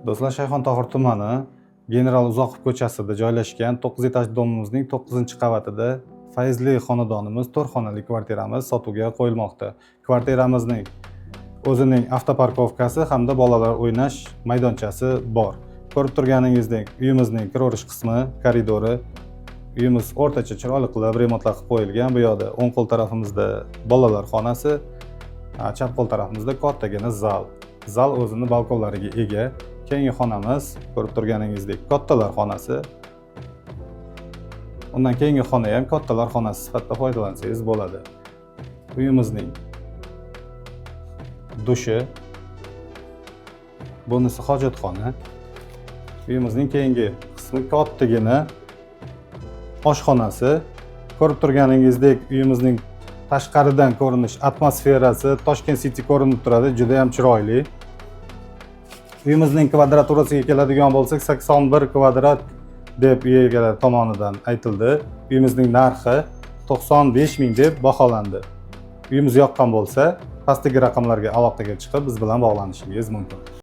Do'stlar, Shayxontohur tumani, General Uzoqov ko'chasida joylashgan 9 etajli domimizning 9-qavatida fayzli xonadonimiz, 4 xonali kvartiramiz sotuvga qo'yilmoqda. Kvartiramizning o'zining avtoparkovkasi hamda bolalar o'ynash maydonchasi bor. Ko'rib turganingizdek, uyimizning kiraverish qismi, koridori. Uyimiz o'rtacha chiroyli qilib remontlar qilib qo'yilgan. Bu yoqda o'ng qo'l tarafimizda bolalar xonasi, chap qo'l tarafimizda kattagina zal. Zal o'zini balkonlariga ega. Keyingi xonamiz, ko'rib turganingizdek, kattalar xonasi. Undan keyingi xona ham kattalar xonasi sifatida foydalansangiz bo'ladi. Uyimizning dushi, bunisi hojatxona. Uyimizning keyingi qismi kattagina oshxonasi. Ko'rib turganingizdek, uyimizning tashqaridan ko'rinish atmosferasi Toshkent City ko'rinib turadi, juda ham chiroyli. Uyimizning kvadraturasiga keladigan bo'lsak, 81 kvadrat deb uy egalari tomonidan aytildi. Uyimizning narxi 95 ming deb baholandi. Uyimiz yoqqan bo'lsa, pastdagi raqamlarga aloqaga chiqib, biz bilan bog'lanishingiz mumkin.